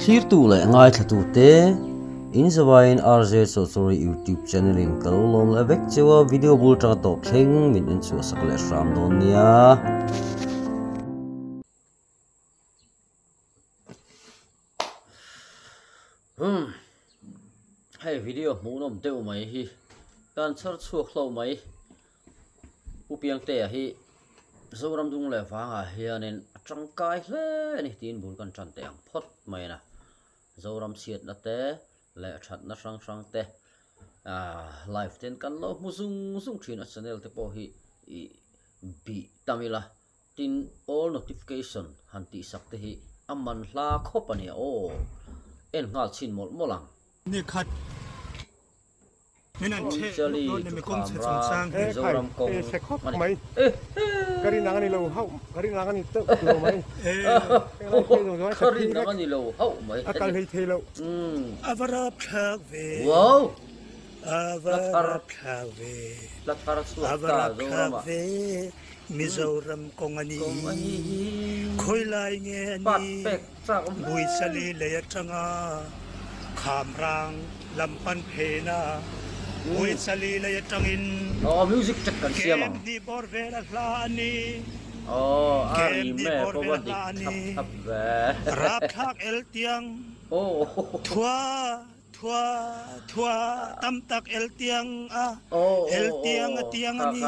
Thlirtu leh ngaithlatute, in zavaiin RJ Chawchawri YouTube channel in ka lo lawm leh vek cheu a, video bul tanga tawp thleng min en chhuah sak leh hram dawn nia. Umm hei video hmuhnawm deuh mai hi kan chhar chhuak hlauh mai Pu Piangtea hi Zoram dung leh vangah hianin a tangkai hle a ni tiin bul kan tan teh ang phawt mai a na. Zoram chhiatna te leh thatna hrang hrang te ah live ten kan lo hmu zung zung thin a channel te pawh hi ih bih tam ila tin all notification han tih sak te hi a man hla khawp a nia aw en nghal chhin mawlh mawlh ang. Ni khat min an theh lut dawn ni mi kawng chhe chungchang hi. Mizoram kawng chhe khawp mai ka rin ang a ni lo hauh ka rin ang a ni teuh lo mai ka rin ang a ni lo hauh mai a kal hlei thei lo a va rap thlak ve wow a va rap thlak ve la thar chhuak a va ta rap thlak Zorama ve Mizoram kawng a ni khawi lai nge a pat ni pek chak awm hle Buichali lei atanga Khamrang lam pan pheina Buichali lei atangin Aw music track kan siam ang. Kem hnih bawr vel a hla a ni Aw a Kem rim hnih e bawr pawh vel va a dik hla a thap ni thap ve. Rapthlak eltiang Aw. Thua Thua thua tam tak el tiang a el tiang a tiang a ni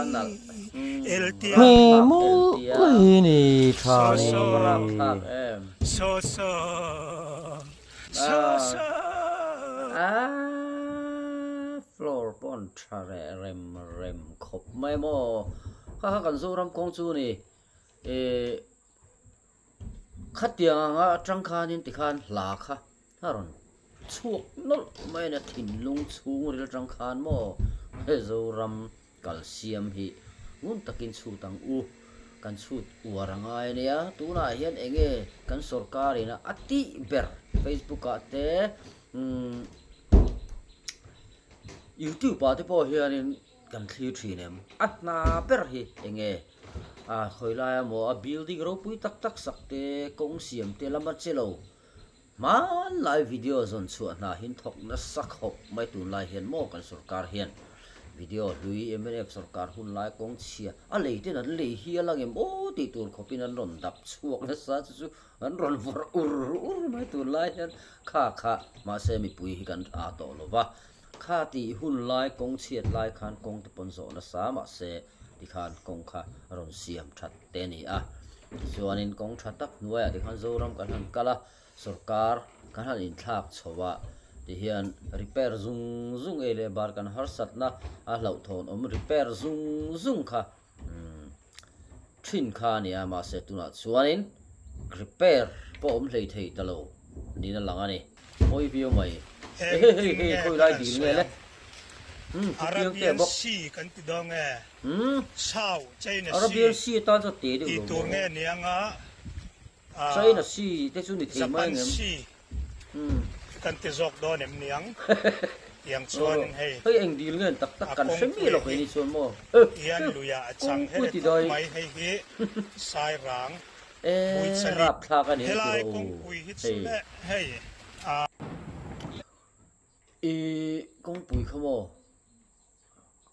el tiang He mawlh hi ni tha ni. So so so so A floor pawh an tha reh rem rem khawp mai maw kha kha kan Zoram kawng chu ni eh Khatiang anga atang khanin tikhan hla kha a rawn chhuak nawlh mai a nia thinlung chhungril atang khan maw he Zoram kalsiam hi ngun takin chhut ang u kan chhut uar a ngai a nia tunah hian eng nge kan sorkar ina a tih ber Facebook ah te umm YouTube ah te pawh hianin Kan thlir thin em? A hna ber hi eng nge? A khawi laia maw a building ropui tak tak sak te, kawng siam te lama che lo hmanlai video zawn chhuah hna hin thawk nasa khawp mai tunlai hian maw kan sorkar hian video hlui mnf sorkar hun lai kawng chhia a lei ten an lei hial ang em aw tih tur khawpin an rawn dap chhuak nasa chu chu an rawn vawrh ur ur mai tunlai hian kha kha mahse mipui hi kan a tawh lo va. Kha tih hun lai kawng chhiat lai khan kawng te pawn zawh nasa mahse tikhan kawng kha rawn siam that te a ni a. Tichuanin kawng tha tak hnuaiah tikhan Zoram kan han kal a, sorkar kan han inthlak chho a, tihian repair zung zung ei leh bar kan harsatna a hlauhthawn awm repair zung zung kha umm thin kha a ni a mahse tunah chuanin repair pawh awm hlei thei ta lo niin a lang a ni. Pawi viau mai. Hei hei hei hei khawi lai dil nge le. Umm thu piang teh Arabian bawk. Sea kan ti dawn nge? Umm South China Sea Arabian Sea atan chuan te deuh tih lo tur maw? nge niang a China Sea te chu ni thei mai Japan ang em? Sea Umm kan ti zawk dawn em niang? Tiang chuanin hei Hei eng dil nge tak tak a kan hre kawngpui miah lo hi kei ni chuan maw? hian luiah a chang Kawngpui here ti tak dai. mai hei hi Sairang E Buichali rapthlak a ni a ti helai rawh u kawngpui hi chu hei. le hei a. I kawngpui kha maw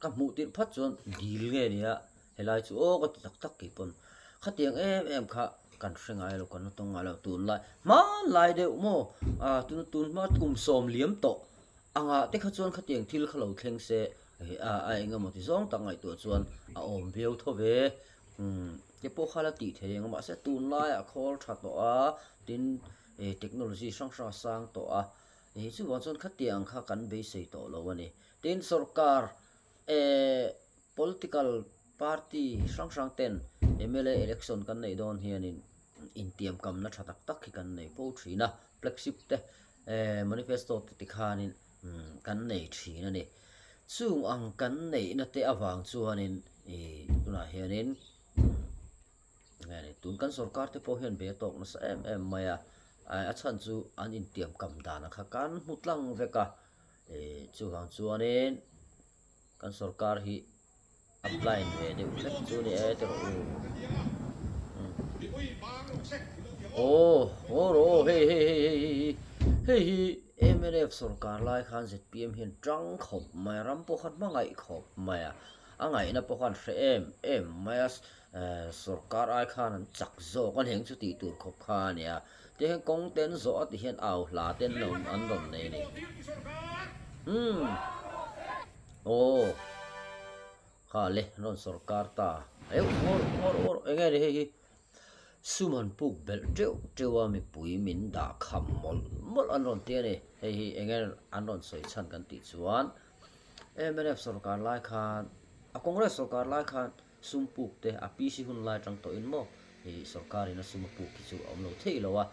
ka hmuh tirh phat chuan dil nge nia helai chu aw ka ti tak tak kei pawn khatiang em em kha kan hre ngai lo kan la tawng ngai lo tunlai hmanlai deuh maw ah tun tun hma kum sawm liam tawh angah te kha chuan khatiang thil kha lo thleng se a eng emaw ti zawng tak ngaihtuah chuan a awm viau tho ve umm te pawh kha la tih thei ang mahse tunlaiah khawl tha tawh a tin eh technology hrang hrang a sang tawh a eh chuvang chuan khatiang kha kan beisei tawh lo a ni tin sorkar eh political party hrang hrang ten mla election kan neih dawn hianin intiamkamna tha tak tak hi kan nei fo thin a flagship te eh manifesto te tikhanin kan nei thin a ni. Chung ang kan neihna te avang chuanin ih tunah hianin nge ni tun kan sorkar te pawh hian be tawk nasa em em mai a, a chhan chu an intiam kam dan kha kan hmu tlang vek a, ih chuvang chuanin kan sorkar hi a blind ve deuh hlek chu ni e ti rawh u. Aw aw rawh aw hei hei hei hei hei. Hei hi mnf sorkar lai khan zpm hian tang khawp mai a, ram pawh khan hmangaih khawp mai a, a ngaihna pawh khan hre em em mai a, sorkar ai khan an chak zawk a ni ang chu tih tur khawp kha a ni a. Ti hian kawng te an zawh a ti hian au hla te an lo an rawn nei a ni. Umm aw kha le an rawn sorkar ta eu ngawr ngawr ngawr eng nge ni hei hi. Sum han puk belh teuh teuh a mipui min dah kham mawlh mawlh an rawn ti a ni. Hei hi eng nge an rawn sawi chhan kan tih chuan mnf sorkar lai khan a Congress sorkar lai khan sum puk te a PC hun lai atang tawhin maw ih sorkar in a sum a puk hi chu a awm lo thei lo a.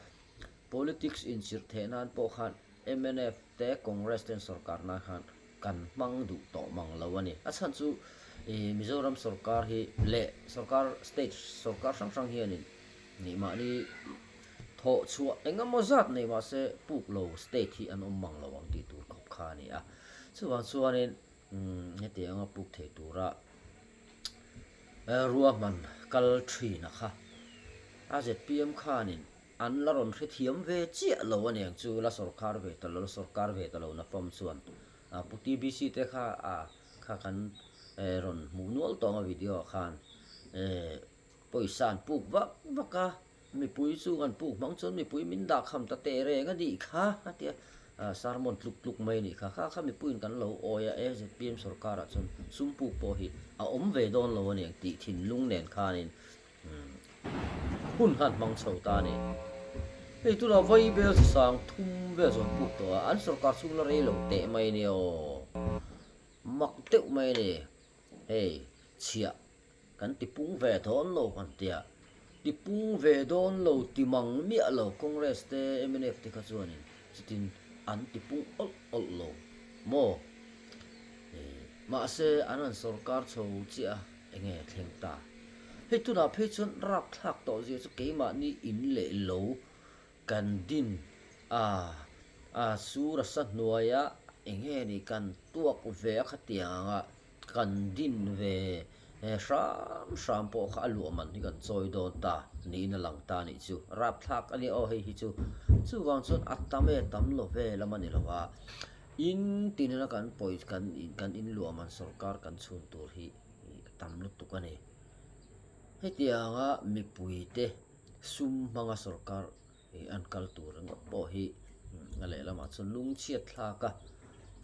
Politics inchirh theih nan pawh khan mnf te Congress ten sorkar nan khan kan hmang duh tawh mang lo a ni. A chhan chu ih Mizoram sorkar hi leh sorkar state sorkar hrang hrang hianin nih mahni thawh chhuah eng emaw zat nei mahse puk lo state hi an awm mang lo ang tih tur khawp kha a ni a. Chuvang chuanin umm hetiang anga puk thei tura ruahman kal thin a kha a zpm khanin An la rawn hrethiam ve chiah lo a niang chu, la sorkar ve ta lo, la sorkar ve ta lo na fam chuan Pu TBC te kha a kha kan rawn hmuh nual tawh ang a video ah khan pawisa an puk vak vak a, mipui chu an puk hmang chuan mipui min dah kham ta teh reng a nih kha a tia, sermon tluk tluk mai a nih kha, kha kha mipuiin kan lo awi a, ZPM sorkar ah chuan sum puk pawh hi a awm ve dawn lo a niang tih thinlung nen khanin Hun khan hmang chho ta a ni. Hei tunah Vaibel sang thum vel zawn puk tawh a, an sorkar chhung la rei lo teh mai nia aw. Mak deuh mai a ni. Hei chhiah kan ti pung ve dawn lo kan tia, ti pung ve dawn lo ti mang miah lo Congress te mnf te kha chuanin chutin an ti pung awlh awlh lo maw? Mahse an han sorkar chho chiah a, enge thleng ta? Hei tunah phei chuan rapthlak tawh zia chu keimahni in leh lo kan din a, a sur a sa hnuaia enge ni kan tuak ve a khatiang anga kan din ve hram hram pawh kha a luah man hi kan chawi dawn ta niin a lang ta nih chu. Rapthlak a nia aw hei hi chu. Chuvang chuan a tam e tam lo ve lam a ni lo a, in tinena kan pawi kan kan in luah man sorkar kan chhun tur hi a tam lutuk a ni. Hetianga mipuite sum hmanga sorkar ih an kal tur ringawt pawh hi a lehlamah chuan lungchhiat thlak a,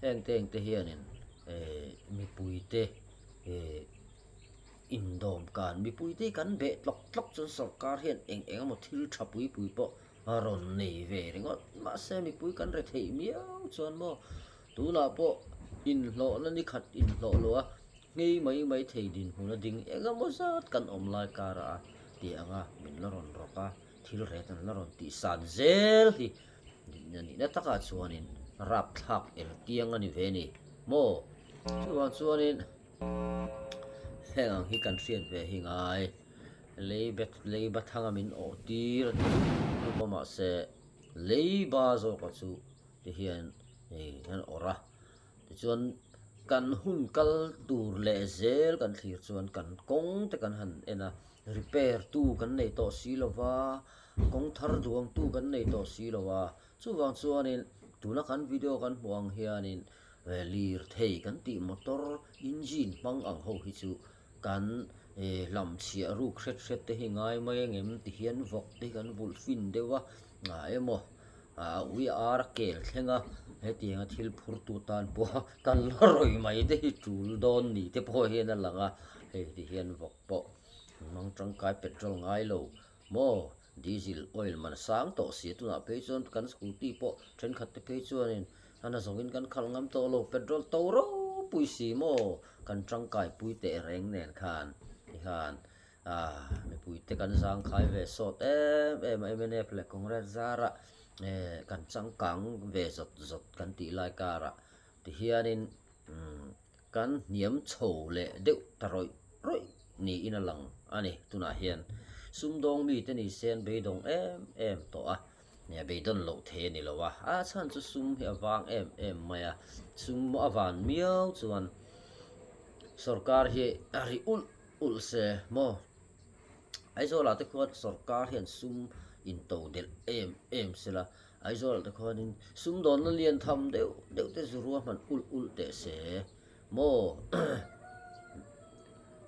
heng te engte hianin eh mipuite eh indawm kan mipuite hi kan beh tlawk tlawk chuan sorkar hian eng eng emaw thil tha pui pui pawh a rawn nei ve ringawt mahse mipui kan re theih miau chuan maw tunah pawh inhlawhna ni khat inhlawh loh a. Ngei mai mai thei dinhmun a ding eng emaw zat kan awm lai kara a tih anga min la rawn rawk a, thil ret an la rawn tih san zel hi a nihna takah chuanin rapthlak el tiang a ni ve ni maw? Chuvang chuanin heng ang hi kan hriat ve hi ngai leibet leiba thanga min awh tir a ti dup a mahse leiba zawka chu ti hian an awrh a. Tichuan, kan hun kal tur leh zel kan thlir chuan kan kawng te kan han en a, repair tu kan nei tawh si lo va, kawng thar duang tu kan nei tawh si lo a, chuvang chuanin tuna kan video kan hmuh ang hianin lirthei kan tih motor engine hmang ang ho hi chu kan hlamchhiah ruk hret hret te hi ngai mai angem ti hian vawk te hi kan vulh fin deuh a, emaw. A ui ar a kel thleng a, hetianga thil phurtu tan pawh kan la rawih mai te hi tul dawn ni te pawh hian a lang a, hei ti hian vawk pawh mang tangkai petrol ngai lo maw diesel oil man sang tawh si a tunah phei chuan kan scooty pawh thenkhat te phei chuanin a na zawngin kan khalh ngam tawh lo petrol to ropui si maw kan tangkai pui teh reng nen khan tikhan. Ah, mipuite kan zangkhai ve sawt em em a, mnf leh Congress zarah eh kan changkang ve zawt zawt kan tih lai karah tihianin umm kan hniam chho leh deuh ta rawih rawih niin a lang a ni. Tunah hian sumdawng mite ni se an beidawng em em tawh a, beidawn loh thei a ni lo a, a chhan chu sum hi a vang em em mai a, sum a van miau chuan sorkar hi a ri ulh Ulh se maw? Aizawlah te khuan sorkar hian sum in to delh em em sela, Aizawl ah te khuanin sumdawnna lian tham deuh deuh te zu ruahman ulh ulh teh se maw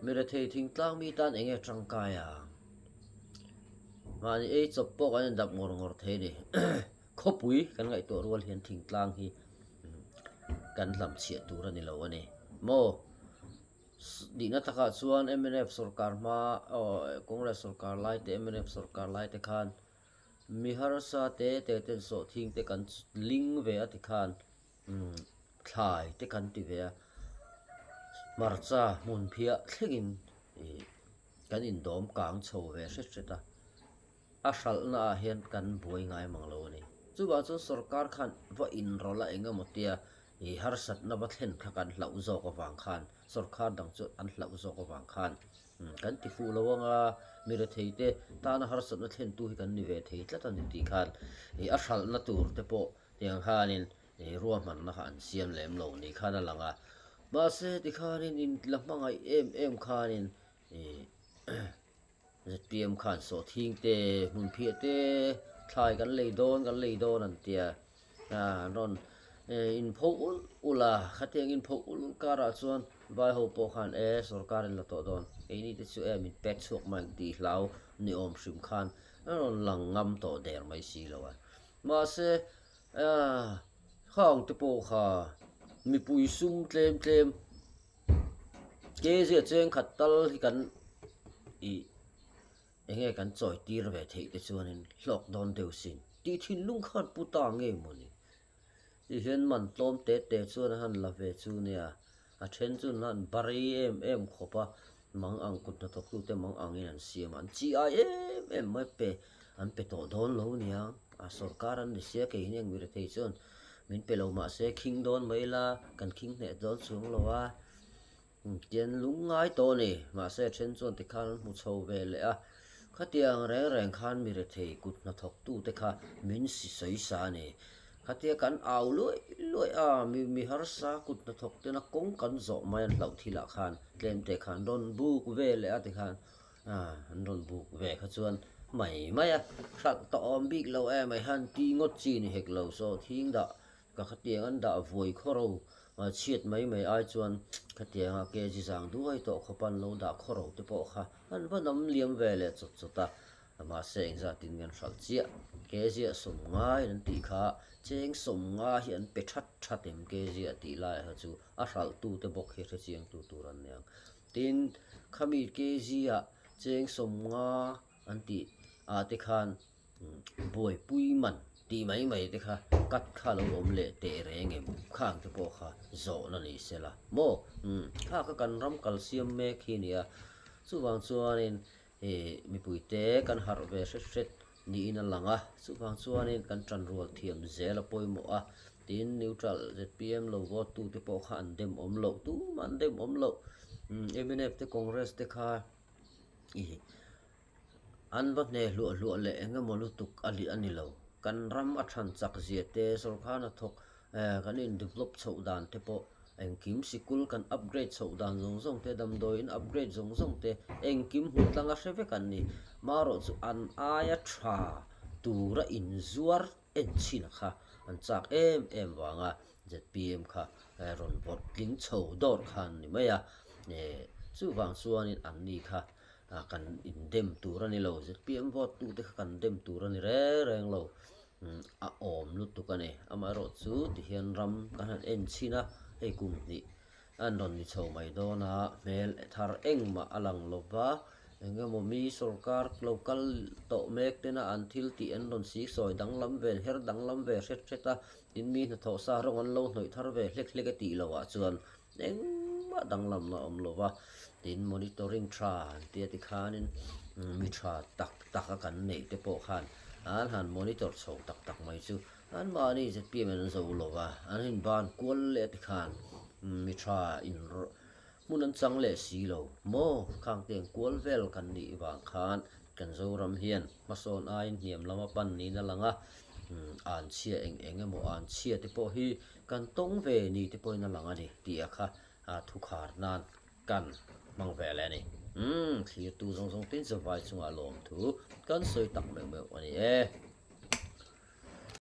mi rethei thingtlang mi tan eng nge tangkai a mahni ei chawp pawh kan indap ngawr ngawr thei a ni khawpui kan ngaihtuah rual hian thingtlang hi kan hlamchhiah tur a ni lo a ni maw. Dihna takah chuan mnf sorkar hma aw Congress sorkar lai te mnf sorkar lai te khan mi harsa te te ten sawhthing te kan ling ve a tikhan umm thlai te kan ti ve a hmarcha hmun phiah thlengin ih kan indawm kang chho ve hret hret a a hralhna ah hian kan buai ngai mang lo a ni chuvang chuan sorkar khan va inrawlh a eng emaw tia Ih harsatna va thlen kha kan hlauh zawk avang khan sorkar dang chu an hlauh zawk avang khan kan ti fuh lo anga mi rethei te tana harsatna thlentu hi kan ni ve thei tlat a ni tih khan ih a hralhna tur te pawh tiang khanin ih ruahmanna kha an siam lem lo ni khan a lang a mahse tikhanin in la hmangaih em em khanin ih zpm khan sawhthing te hmun phiah te thlai kan lei dawn kan lei dawn an tia an rawn in pho ulh ulh a khatiang in pho ulh ulh karah chuan vai ho pawh khan e sorkar in la tawh dawn keini te chu em in pek chhuak mai ang tih hlau ni awm hrim khan an rawn lang ngam tawh der mai si lo a mahse khang te pawh kha mipui sum tlem tlem Kezia cheng khat tal hi kan ih eng nge kan chawi tir ve theih te chuanin hlawk dawn deuh sin tih thinlung khan pu ta ngei mawni. Ti hian man tlawm te te chuan a han la ve chu nia, a then chu an han barei em em khawp a, mang ang kut hnathawk tute mang angin an siam a, an chi ai em em mai pe an pe tawh dawn lo niang, a sorkar an ni sia keini ang mi rethei chuan Min pe lo mah se khing dawn mai la, kan khing hneh dawn chuang lo a, tian lung ngai tawh a ni. Mahse a then chuan tikhan an hmu chho ve leh a, khatiang reng reng khan mi rethei kut hnathawktute kha min si sawi sa a ni. Khatia kan au luai luai a, mi mi harsa kut hnathawk tena kawng kan zawh mai an hlauh thilah khan tlemte khan rawn buk ve leh a tikhan an rawn buk ve kha chuan mai mai a, hralh tawh awm bik lo em ai han ti ngawt chi ni hek lo saw thing dah ka khatiang an dah vuai khawro chhiat mai mai ai chuan khatianga kg zang duai tawh khawp an lo dah khawro te pawh kha an va nam liam ve leh chawt chawt a, mahse engzat in nge an hralh chiah kg a sawmngai an tih kha cheng sawmnga hi an pe that that em kg a tih lai kha chu a hralh tu te bawk hi hrechiang tu tur an ni ang. Tin, khami kg-ah cheng sawmnga an tih ah te khan buaipui man tih mai mai te kha cut kha lo awm leh teh reng em? Khang te pawh kha zawhna ni se la maw? Umm, kha kha kan ram kal siam mek hi nia. Chuvang chuanin ih mipuite kan harh ve hret hret niin a lang a, chuvang chuanin kan tanrual thiam zel a pawimawh a, tin neutral zpm lo vote tu te pawh kha an dem awm loh tumah an dem awm loh mnf te congress te kha ih an va hne hluah hluah leh eng emaw lutuk a lih a ni lo, kan ram a than chak zia te sorkar hnathawk kan in develop chhoh dan te pawh engkim sikul kan upgrade chhoh dan zawng zawng te damdawiin upgrade zawng zawng te engkim hmu tlang a hre vek an ni marawh chu an aia tha tura inzuar en chhin kha an chak em em vanga zpm kha rawn vawrh tling chho dawr kha an ni mai a chuvang chuanin an ni kha kan indem tur a ni lo zpm vote tute kha kan dem tur a ni reng reng lo. A awm lutuk a ni. Amaherawhchu tihian ram kan han en chhin a, hei kum hnih an rawn ni chho mai dawn a, hmel thar engmah a lang lo va, eng emaw mi sorkar lo kal tawh mek tena an thil tih an rawn sik sawi danglam ve, her danglam ve hret hret a, tin mi hnathawh sa rawng an lo hnawih thar ve hlek hlek a tih loh ah chuan engmah danglamna a awm lo va, tin monitoring tha an tia tikhanin mi tha tak tak a kan neih te pawh khan an han monitor chho tak tak mai chu anmahni zpm in an zo lo va, an inban kual leh tikhan mi tha in hmun an chang leh si lo maw khang te ang kual vel kan nih vang khan kan Zoram hian hmasawn aiin hniam lama pan niin a lang a, an chhia eng eng emaw an chhia te pawh hi Kan tawng ve ni te pawhin a lang a ni tih a kha thukhar nan kan hmang ve leh a ni. Umm, thlirtu zawng zawng tin chu vai chungah lawmthu kan sawi tak meuh meuh a ni e.